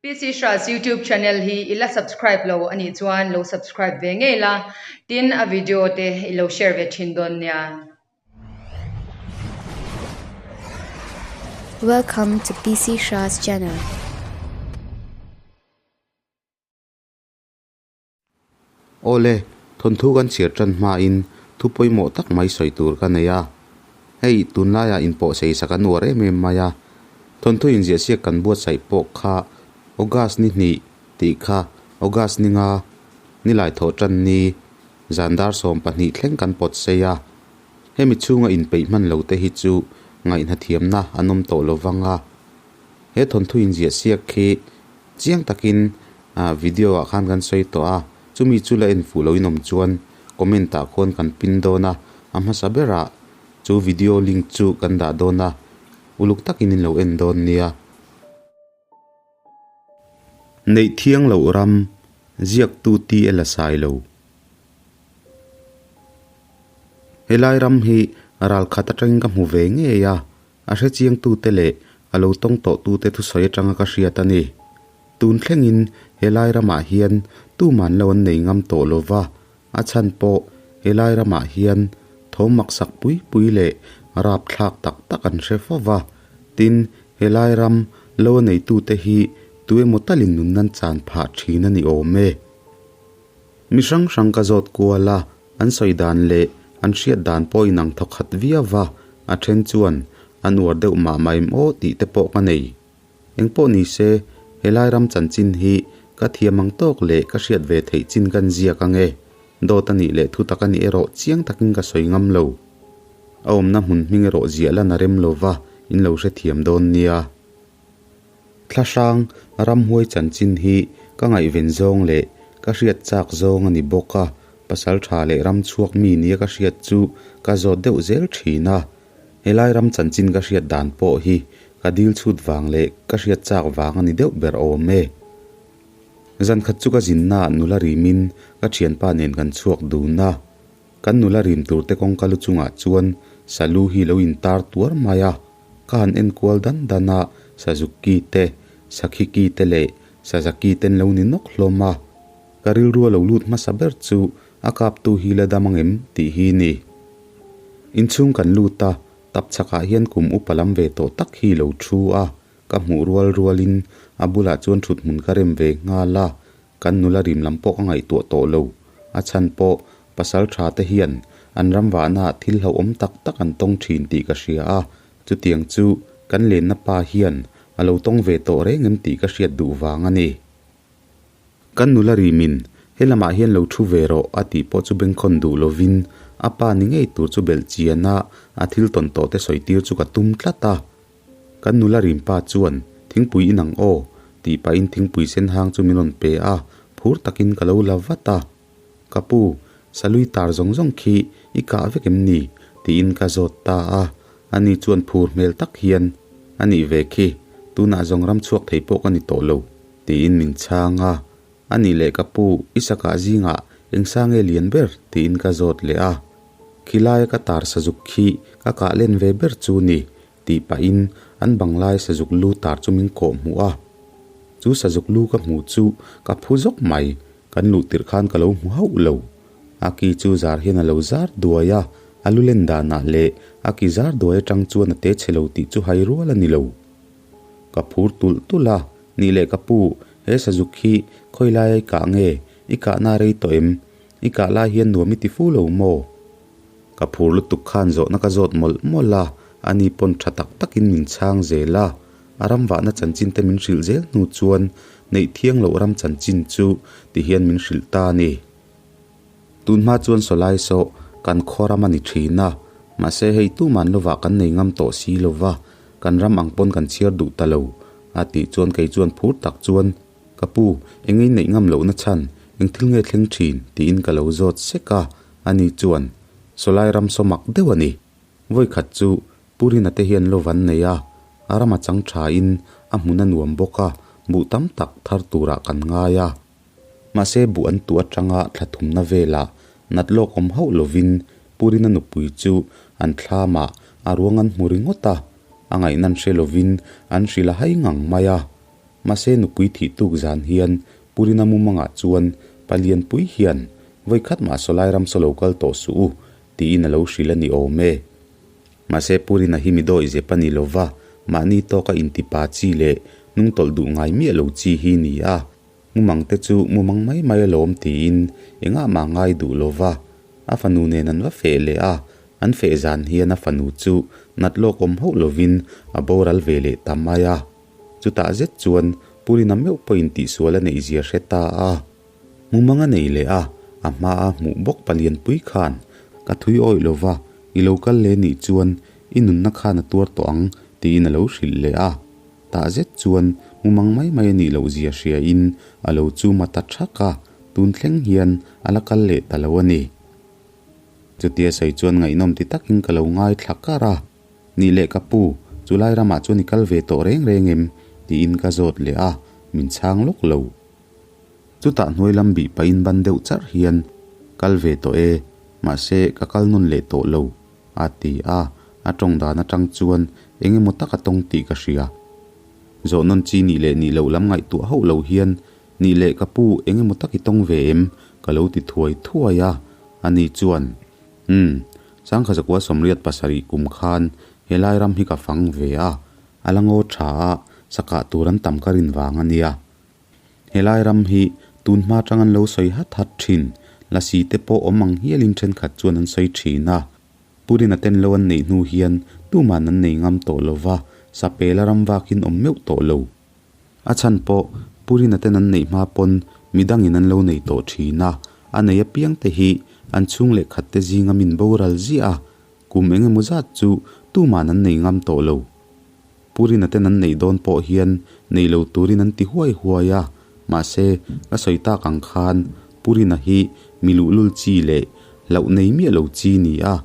PC Hras YouTube channel hi i la subscribe lo a nih chuan lo subscribe ve ngei la, tin a video te i lo share ve thin dawn nia. Welcome to PC Hras channel. Awle, thawnthu kan chhiar tan hmain thu pawimawh tak mai sawi tur ka nei a. Hei, tunlaiah inpawh sei sak an uar em em mai a. Thawnthu inziahsiak kan buatsaih pawh kha August ni hnih tih kha August ni nga nilai thawh tan ni zan dar 12 thleng kan pawt sei a. Hemi chhunga inpeih hman lo te hi chu ngaihna thiamna an awm tawh lo vang a. He thawnthu inziahsiak khi Chiang takin video ah khan kan sawi tawh a, chumi chu la en fuh lo in awm chuan comment ah khuan kan pin dawn a, a hmasa berah chu video link chu kan dah dawn a, uluk takin in lo en dawn nia. Neih thiang loh ram, ziaktu TL a sai lo. Helai ram hi ral khat atangin ka hmu ve ngei a, A hrechiangtute leh a lo tawng tawhtute thusawi atanga ka hriat a ni. Tun thlengin helai ramah hian tuman lo an nei ngam tawh lo va, a chhan pawh helai ramah hian thawm maksak pui pui leh rapthlak tak tak an hre fo va. Tin, helai ram lo a neitute hi tuemaw talin nun nan chan phah thin a ni awm e. Mi hrang hrang ka zawt kual a, an sawi dan leh an hriat dan pawh inang thawkhat viau va, a then chuan an uar deuh mah mah em aw tih te pawh ka nei. Engpawh ni se, helai ram chanchin hi ka thiam ang tawk leh ka hriat ve theih chin kan ziak ang e. Dawt a nih leh thutak a nih erawh chiang takin ka sawi ngam lo. A awmna hmun hming erawh ziah lan a rem lo va, in lo hrethiam dawn nia. Thlahrang ramhuai chanchin hi ka ngaihven zawng leh ka hriat chak zawng a ni bawk a, pasal tha leh ram chhuak mi nia ka hriat chu ka zawt deuh zel thin a. Helai ram chanchin ka hriat dan pawh hi ka dil chhut vang leh ka hriat chak vang a ni deuh ber awm e. Zan khat chu ka zinnaah nula rimin ka thianpa nen kan chhuak dun a. Kan nula rim turte kawngka lu chungah chuan salu hi lo intar tuar mai a. Ka han en kual dan dan a, Sazuki te, Sakhiki te leh Sazaki ten lo ni nawk hlawm a. Ka rilru a lo lut hmasa ber chu a kaptu hi la dam ang em tih hi ni. Inchhung kan lut a, tap chhakah hian kum upa lam ve tawh tak hi lo thu a, ka hmuh rual rualin a bulah chuan thut hmun ka rem ve nghal a, Kan nula rim lam pawh ka ngaihtuah tawh lo. A chhan pawh pasal tha te hian an ram vahnaah thil hlauhawm tak tak an tawng thin tih ka hria a, chutiang chu kan lenna pa hian a lo tawng ve tawh reng em tih ka hriat duh vang a ni. Kan nula rimin he lamah hian lo thu ve rawh a tih pawh chu bengkhawn duh lovin a pa ni ngei tur chu belh chiana a thil tawn tawh te sawi tir chu ka tum tlat a. Kan nula rimpa chuan, Thingpui in ang aw, tih pahin thingpui sen hang chu min rawn pe a, phur takin ka lo la vat a. Ka pu, salui tar zawng zawng khi i kah vek em ni? tiin ka zawt ta a. Ani chuan phur hmel tak hian, A nih ve khi, tunah zawng ram chhuak thei pawh ka ni tawh lo, tiin min chhang a. A nih leh ka pu, i sakah zingah eng sa nge lian ber? tiin ka zawt leh a. Khilaia ka tar sazuk khi ka kah len ve ber chu ni, Tih pahin an banglai sazuk lu tar chu min kawh hmuh a. Chu sazuk lu ka hmuh chu ka phu zawk mai, kan luh tirh khan ka lo hmu hauh lo. A ki chu zar hian a lo zar duai a, a lu len danah leh a ki zar duai atang chuan a te chhe lo tih chu hai rual a ni lo. Ka phur tulh tulh a, nih leh ka pu, he sazuk hi khawi lai a i kah nge, i kahna a rei tawh em? I kah lai hian nuam i ti fu lo maw? Ka phur lutuk khan zawhna ka zawt mawlh mawlh a, ani pawn tha tak takin min chhang zel a. A ram vahna chanchin te min hrilh zel hnu chuan neih thiang loh ram chanchin chu ti hian min hrilh ta a ni. Tun hma chuan sawlai saw kan khaw ram a ni thin a, mahse hei tuman lovah kan nei ngam tawh si lova, kan ram ang pawn kan chhiar duh ta lo a tih chuan kei chuan phur tak chuan Ka pu, eng ei neih ngam lohna chhan eng thil nge thleng thin? tiin ka lo zawt sek a, ani chuan, Sawlai ram saw mak deuh a ni. Vawi khat chu Purina te hian lo van nei a, a ram a chang thain a hmun a nuam bawk a, buh tam tak thar turah kan ngai a. Mahse buh an tuh atanga thla thumna velah nat lawk awm hauh lovin Purina nupui chu an thlamah a ruang an hmu ringawt a, a ngaihnan hre lovin an hrilh a hai ngang mai a. Mahse nupui thih tuk zan hian Purina mumangah chuan palian pui hian vawikhat mah sawlai ram saw lo kal tawh suh u tiin a lo hrilh a ni awm e. Mahse Purina hi mi dawi zep a ni lova, mahni tawka intipa chi leh hnungtawlh duh ngai miah lo chi hi ni a. Mumang te chu mumang mai mai alawm tiin engah mah ngai duh lova, a fanu nen an va feh leh a, an feh zan hian a fanu chu nat lawk awm hauh lovin a boral ve leh ta mai a. Chutah zet chuan Purina meuh pawhin tihsual a neih zia hre ta a. Mumang a nei leh a, a hmaa hmuh bawk palianpui khan ka thui awih lova, i lo kal leh nih chuan i nunna khan a tuar tawh ang tiin a lo hrilh leh a. Tah zet chuan mumang mai mai a nih loh zia hria in a lo chu ma ta thak a, tun thleng hian a la kal leh ta lo a ni. Chutia sawi chuan ngaihnawm ti takin ka lo ngaithla kar a, Nih leh ka pu, chu lai ramah chuan i kal ve tawh reng reng em? tiin ka zawt leh a, min chhang lawk lo. Chutah hnuai lam bih pahin ban deuh charh hian, Kal ve tawh e, mahse ka kal nawn leh tawh lo, a ti a, a tawng dan atang chuan eng emaw tak a tawng tih ka hria. Zawh nawn chi nih leh nih loh lam ngaihtuah hauh lo hian, Nih leh ka pu eng emaw tak i tawng ve em? ka lo ti thuai thuai a, ani chuan, Umm, Sangkhazakua 87 kum khan helai ram hi ka fang ve a, a la ngaw tha a, sakah tur an tam ka rin vang a nia. Helai ram hi tun hma tang an lo sawi hat hat thin, lasi te pawh awm ang hialin thenkhat chuan an sawi thin a. Purina ten lo an neih hnu hian tuman an nei ngam tawh lo va, sapela ram vakin awm meuh tawh lo. A chhan pawh Purina ten an neih hma pawn midangin an lo nei tawh thin a, a nei apiang te hi an chhung leh khat te zinga min boral ziah a, kum eng emaw zat chu tuman an nei ngam tawh lo. Purina ten an neih dawn pawh hian nei lo turin an ti huai huai a, mahse ka sawi tak ang khan Purina hi mi luhlul chi leh hlauh nei miah lo chi ni a,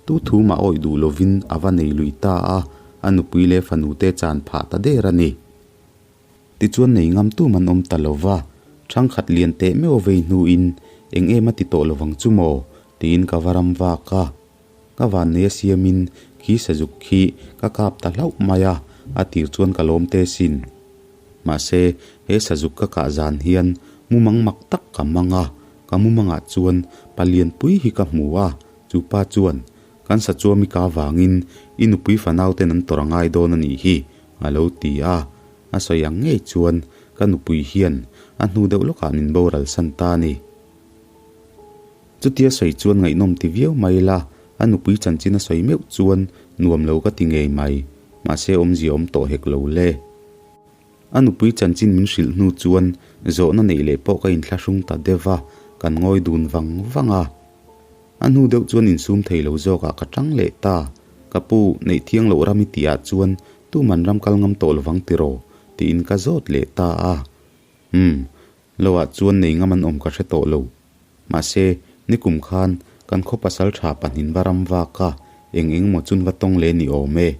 tu thu mah awih duh lovin a va nei lui ta a, a nupui leh fanu te chan phah ta der a ni. Tichuan nei ngam tum an awm ta lo va, thangkhat lian teh meuh a vei hnuin eng em a ti tawh lovang chu maw tiin ka va ram vak a. Ka vannei a siamin khi sazuk khi ka kap ta hlauh mai a, a tir chuan ka lawm te sin. Mahse, he sazuk ka kah zan hian mumang mak tak ka mang a, ka mumangah chuan palianpui hi ka hmu a, chu pa chuan, Kan sachuami ka vangin i nupui fanau ten an tawrh a ngai dawn a nih hi, a lo ti a. A sawi ang ngei chuan ka nupui hian a hnu deuh lawkah min boral san ta a ni. Chutia sawi chuan ngaihnawm ti viau mai la, a nupui chanchin a sawi meuh chuan nuam lo ka ti ngei mai, mahse awmzia awm tawh hek lo le. A nupui chanchin min hrilh hnu chuan zawhna neih leh pawh ka inthlahrung ta deuh a, kan ngawi dun vang vang a. A hnu deuh chuan insum thei lo zawkah ka tang leh ta, Ka pu, neih thiang loh ram i tihah chuan tuman ram kal ngam tawh lovang tiraw? tiin ka zawt leh ta a. Umm, Loah chuan nei ngam an awm ka hre tawh lo. Mahse, nikum khan kan khaw pasal tha pahnin va ram vak a, eng eng maw chun va tawng leh ni awm e.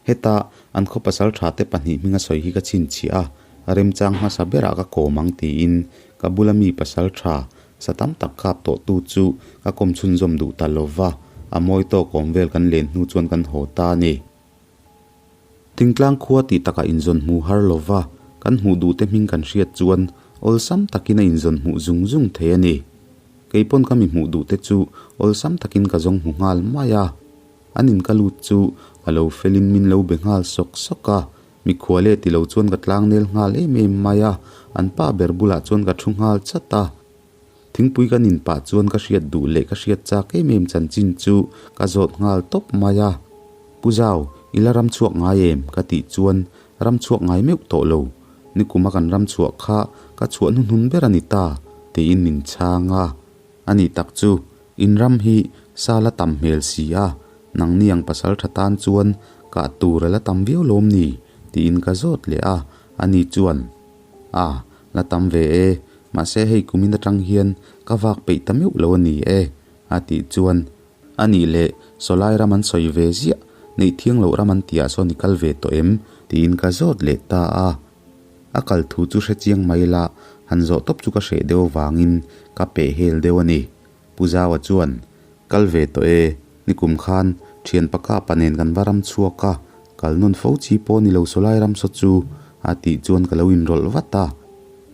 Heta an khaw pasal tha te pahnih hminga sawi hi ka chhinchhiah a, a remchang hmasa berah ka kawm ang tiin ka bula mi pasal tha sa tam tak kap tawh tu chu ka kawm chhunzawm duh ta lo va, a mawi tawk awm vel kan len hnu chuan kan haw ta a ni. Thingtlang khua tih takah inzawn hmu har lo va, kan hmuh duhte hming kan hriat chuan awlsam takin a inzawn hmuh zung zung thei a ni. Kei pawn ka mi hmuh duhte chu awlsam takin ka zawng hmu nghal mai a. An in ka lut chu a lo felin min lo be nghal sawk sawk a, mikhual e ti lo chuan ka tlangnel nghal em em mai a, an pa ber bulah chuan ka thu nghal chat a. Thingpui kan in pah chuan ka hriat duh leh ka hriat chak em em chanchin chu ka zawt nghal tawp mai a. Pu Zau, i la ram chhuak ngai em? ka tih chuan ram chhuak ngai meuh tawh lo. Nikuma kan ram chhuah kha ka chhuah hnuhnun ber a ni ta, tiin min chhang a. A nih tak chu, in ram hi sa la tam hmel si a, nangni ang pasal tha tan chuan kah tur a la tam viau lawm ni? tiin ka zawt leh a. Ani chuan, A, la tam ve e, mahse hei kumin atang hian ka vak peih ta meuh lo a ni e, a tih chuan, A nih leh, sawlai ram an sawi ve ziah, neih thiang loh ram an tihah sawn i kal ve tawh em? tiin ka zawt leh ta a. A kal thu chu hre chiang mai la, han zawh tawp chu ka hreh deuh avangin ka peh hel deuh a ni. Pu Zaua chuan, Kal ve tawh e, nikum khan thian pakapa nen kan va ram chhuak a, kal nawn fo chi pawh ni lo sawlai ram saw chu A tih chuan ka lo inrawlh vat a.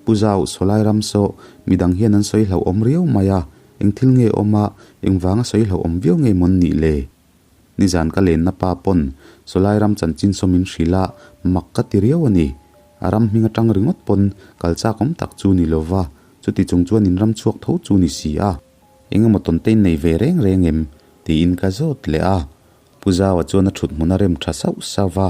Pu Zau, sawlai ram saw midang hian an sawi hlauhawm riau mai a, eng thil nge awm a, engvanga sawi hlauhawm viau nge mawn nih le? Nizan ka lenna pa pawn sawlai ram chanchin saw min hrilh a, mak ka ti riau a ni. A ram hming atang ringawt pawn kal chak awm tak chu ni lova, chuti chung chuan in ram chhuak tho chu ni si a. Eng emaw tawn te in nei ve reng reng em? tiin ka zawt leh a. Pu Zaua chuan a thut hmun a rem tha sauh sauh va,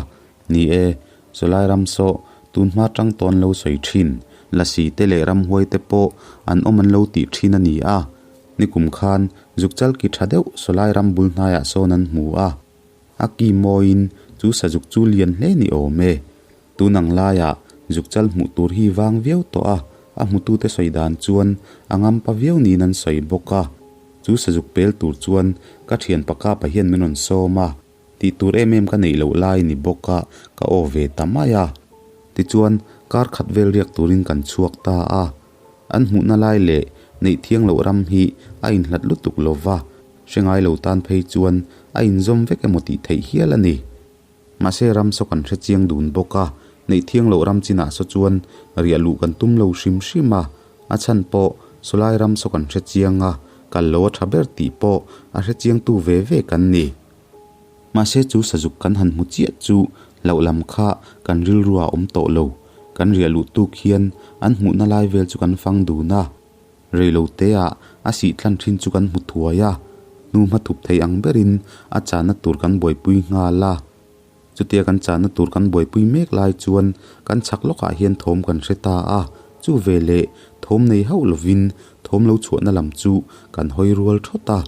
Ni e, sawlai ram saw tun hma tang tawn lo sawi thin, lasi te leh ramhuai te pawh an awm an lo tih thin a ni a. Nikum khan zukchal ki tha deuh sawlai ram bul hnaiah sawn an hmu a. A ki mawiin chu sazuk chu lian hle ni awm e. Tun ang laiah zukchal hmuh tur hi vang viau tawh a, a hmutute sawi dan chuan a ngampa viau niin an sawi bawk a. Chu sazuk pel tur chuan ka thian pakapa hian min rawn sawm a, tih tur em em ka neih loh lai ni bawk a, ka aw ve ta mai a. Tichuan, kar khat vel riak turin kan chhuak ta a. An hmuhna lai leh neih thiang loh ram hi a inhlat lutuk lo va, hre ngai lo tan phei chuan a inzawm vek emaw tih theih hial a ni. Mahse ram saw kan hre chiang dun bawk a, neih thiang loh ram chinah saw chuan riah luh kan tum lo hrim hrim a, a chhan pawh sawlai ram saw kan hre chiang a, kal lo a tha ber tih pawh a hre chiangtu ve ve kan ni. Mahse chu sazuk kan han hmu chiah chu hlauh lam kha kan rilru ah awm tawh lo. Kan riah luh tuk hian an hmuhna lai vel chu kan fang dun a. Reilo te ah a sih tlan thin chu kan hmu thuai a. Hnu hma thup thei ang berin a chahna tur kan buaipui nghal a. Chutia kan chahna tur kan buaipui mek lai chuan kan chhak lawkah hian thawm kan hre ta a. Chu veleh thawm nei hauh lovin thawm lo chhuahna lam chu kan hawi rual thawt a.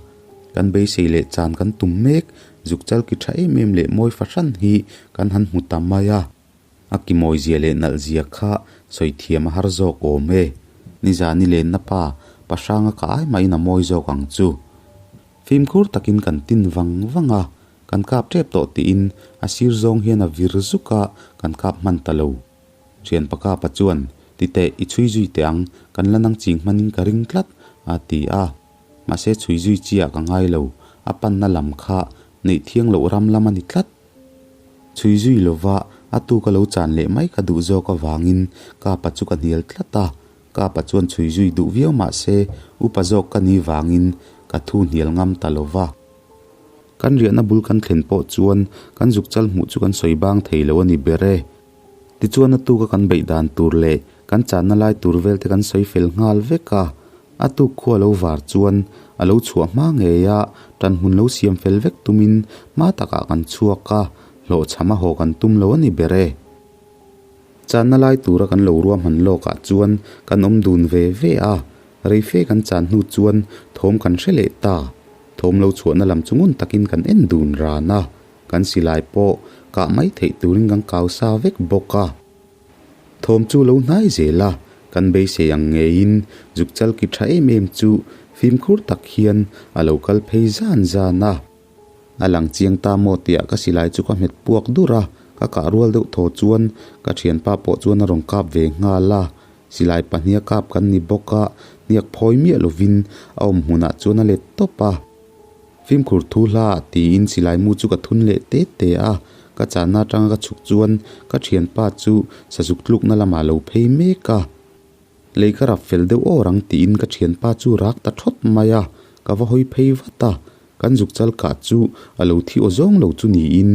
Kan beisei leh chan kan tum mek, zuk chal ki tha em em leh mawi fahran hi kan han hmu ta mai a. A ki mawi zia leh nalh zia kha sawi thiam a har zawk awm e. Nizani lenna pa, pa hranga ka ai mahin a mawi zawk ang chu. Fimkhur takin kan tin vang vang a, kan kap tep tawh tiin a sir zawng hian a vir zuk a, kan kap hman ta lo. Thian pakapa chuan, Titeh, i chhui zui teh ang, kan la nang ching hmanin ka ring tlat, a ti a. Mahse chhui zui chiah ka ngai lo, a panna lam kha neih thiang loh ram lam a ni tlat. Chhui zui lova a tuka lo chan leh mai ka duh zawk avangin Kapa chu ka hnial tlat a, Kapa chuan chhui zui duh viau mahse upa zawk ka ni vangin ka thu hnial ngam ta lova. Kan riahna bul kan thlen pawh chuan kan zuk chal hmuh chu kan sawi bang thei lo a ni ber e. Tichuan a tuka kan beih dan tur leh kan channa lai tur vel te kan sawi fel nghal vek a, a tuk khu a lo var chuan a lo chhuah hma ngei a, tan hmun lo siam fel vek tumin hma takah kan chhuak a, hlawhchham a haw kan tum lo a ni ber e. Channa lai tura kan lo ruahman lawkah chuan kan awm dun ve ve a, reife kan chan hnu chuan thawm kan hre leh ta. Thawm lo chhuahna lam chu ngun takin kan en dun ran a. Kan silai pawh kah mai theih turin kan kau sa vek bawk a. Thawm chu lo hnai zel a, kan beisei ang ngeiin zuk chal ki tha em em chu fimkhur tak hian a lo kal phei zan zan a. A lang chiang ta maw tiah ka silai chu ka hmet puak dur a, ka kah rual deuh thaw chuan ka thianpa pawh chuan a rawn kap ve nghal a. Silai pahniha kap kan ni bawk a, hniak phawi miah lovin a awm hmunah chuan a let tawp a. Fimkhur thu hla tiin silai mu chu ka thun leh te te a, ka channa atanga ka chhuk chuan ka thianpa chu sazuk tlukna lamah lo phei mek a. Lei ka rap fel deuh awr ang tiin ka thianpa chu rak ta thawt mai a, ka va hawi phei vat a, kan zuk chal kah chu a lo thi aw zawng lo chu niin.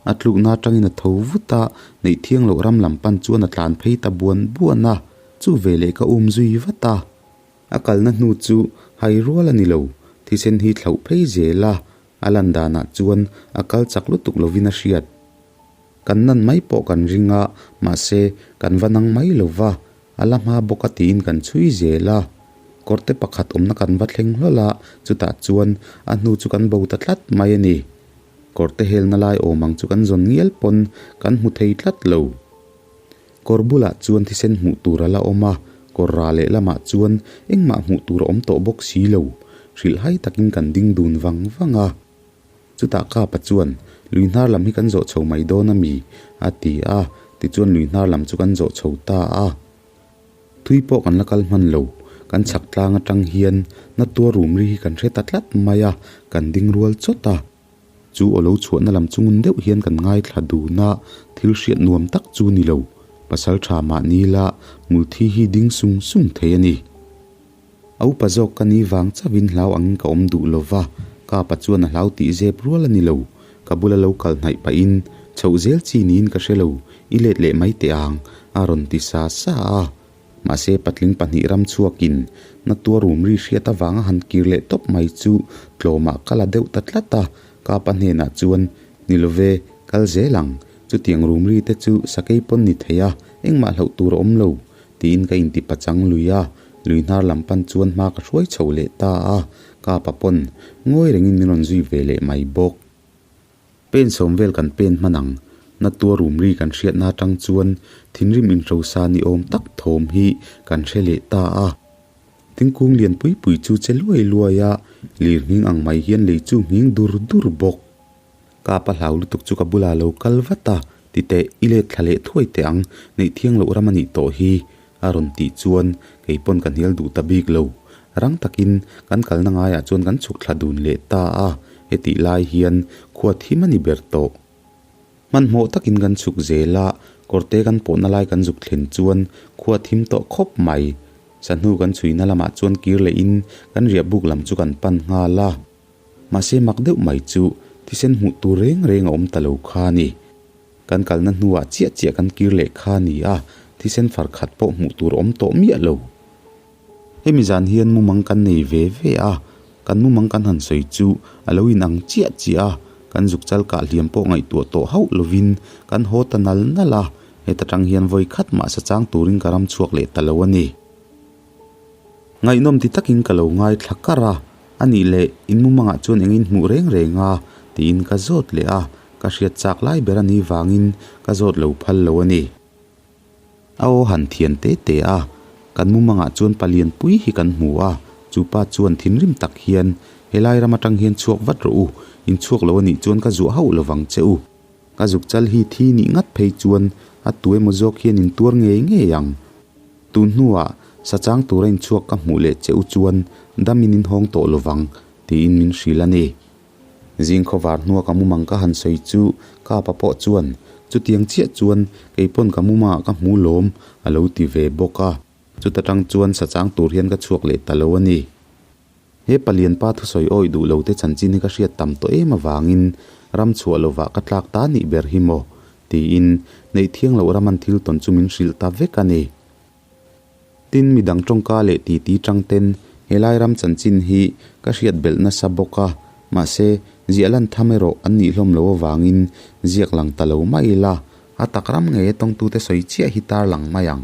A tlukna atangin a tho vut a, neih thiang loh ram lam pan chuan a tlan phei ta buan buan a, chu veleh ka um zui vat a. A kalna hnu chu hai rual a ni lo, thisen hi thlauh phei zel a, a lan danah chuan a kal chak lutuk lovin a hriat. Kan nan mai pawh kan ring a, mahse kan va nang mai lo va, a la hma bawk a tiin kan chhui zel a. Kawrte pakhat awmna kan va thleng hlawl a, chutah chuan a hnu chu kan bo ta tlat mai a ni. Kawrte helna lai awm ang chu kan zawn ngial pawn kan hmu thei tlat lo. Kawr bulah chuan thisen hmuh tur a la awm a, kawr ra leh lamah chuan engmah hmuh tur a awm tawh bawk si lo. Hrilhhai takin kan ding dun vang vang a. Chutah Kapa chuan, Lui hnar lam hi kan zawh chho mai dawn a mi? a ti a, tichuan lui hnar lam chu kan zawh chho ta a. Thui pawh kan la kal hman lo, kan chhak tlang atang hian na tuar rum ri hi kan hre ta tlat mai a, kan ding rual chawt a. Chu aw lo chhuahna lam chu ngun deuh hian kan ngaithla dun a, thil hriat nuam tak chu ni lo. Pasalṭha mahni la hmulthi hi ding sung sung thei a ni. A upa zawk ka ni vang chauhin hlau angin ka awm duh lo va, Kapa chuan a hlau tih zep rual a ni lo. Ka bula lo kal hnaih pahin, Chhoh zel chi niin ka hre lo, i let leh mai teh ang, a rawn ti sa sa a. Mahse patling pahnih ram chhuakin na tuar rum ri hriat avanga han kir leh tawp mai chu tlawmah ka la deuh ta tlat a, Kapa hnenah chuan, Ni lo ve, kal zel ang, chutiang rum ri te chu sakei pawn ni thei a, engmah hlauh tur a awm lo, tiin ka inti pachang lui a, lui hnar lam pan chuan hma ka hruai chho leh ta a, Kapa pawn ngawi rengin min rawn zui ve leh mai bawk. Pen sawm vel kan pen hman ang, na tuar rum ri kan hriatna atang chuan thinrim inhrosa ni awm tak thawm hi kan hre leh ta a. Thingkung lian pui pui chu che luai luai a, lir nghing ang mai hian lei chu nghing dur dur bawk. Kapa hlau lutuk chu ka bulah lo kal vat a, ti teh, i let thla leh thuai teh ang, neih thiang loh ram a nih tawh hi, a rawn tih chuan kei pawn ka hnial duh ta bik lo. Rang takin kan kalna ngaiah chuan kan chhuk thla dun leh ta a, hetih lai hian khua thim a ni ber tawh. Hmanhmawh takin kan chhuk zel a, kawrte kan pawhna lai kan zuk thlen chuan khua thim tawh khawp mai. Sahnu kan chhuina lamah chuan kir lehin kan riah buk lam chu kan pan nghal a. Mahse mak deuh mai chu thisen hmuh tur reng reng a awm ta lo kha a ni. Kan kalna hnuah chiah chiah kan kir leh kha a ni a, thisen far khat pawh hmuh tur a awm tawh miah lo. Hemi zan hian mumang kan nei ve ve a, kan mumang kan han sawi chu a lo inang chiah chiah a, kan zuk chal kah hliam pawh ngaihtuah tawh hauh lovin kan haw ta nal nal a, heta tang hian vawi khat mah sa chang turin ka ram chhuak leh ta lo a ni. Ngaihnawm ti takin ka lo ngaithla kar a, a nih leh in mumangah chuan engin hmuh reng reng a tiin ka zawt leh a, ka hriat chak lai ber a nih vangin ka zawt lo phal lo a ni. A aw han thian te te a, kan mumangah chuan palian pui hi kan hmu a, chu pa chuan thinrim tak hian helai ram atang hian chhuak vat rawh u, in chhuak lo a nih chuan ka zuah hauh lovang che u. Ka zuk chal hi thi nih ngat phei chuan a tu emaw zawk hian in tuar ngei ngei ang. Tun hnuah sa chang tura inchhuak ka hmuh leh che u chuan damin in hawng tawh lovang tiin min hrilh a ni. Zing khawvar hnua ka mumang ka han sawi chu ka pa pawh chuan chutiang chiah chuan kei pawn ka mumangah ka hmu lawm a lo ti ve bawk a. Chuta tang chuan sa chang tur hian ka chhuak leh ta lo a ni. He palian pa thusawi awih duh lo te chanchin hi ka hriat tam tawh em avangin ram chhuah lovah ka tlak ta nih ber hi maw? tiin neih thiang loh ram an thil tawn chu min hrilh ta vek a ni. Tin, midang tawngka leh titi tang ten helai ram chanchin hi ka hriat belh nasa bawk a, mahse, ziah lan tham erawh an nih hlawm lo avangin ziak lang ta lo mai ila, a tak ram ngei a tawngtute sawi chiah hi tar lang mai ang.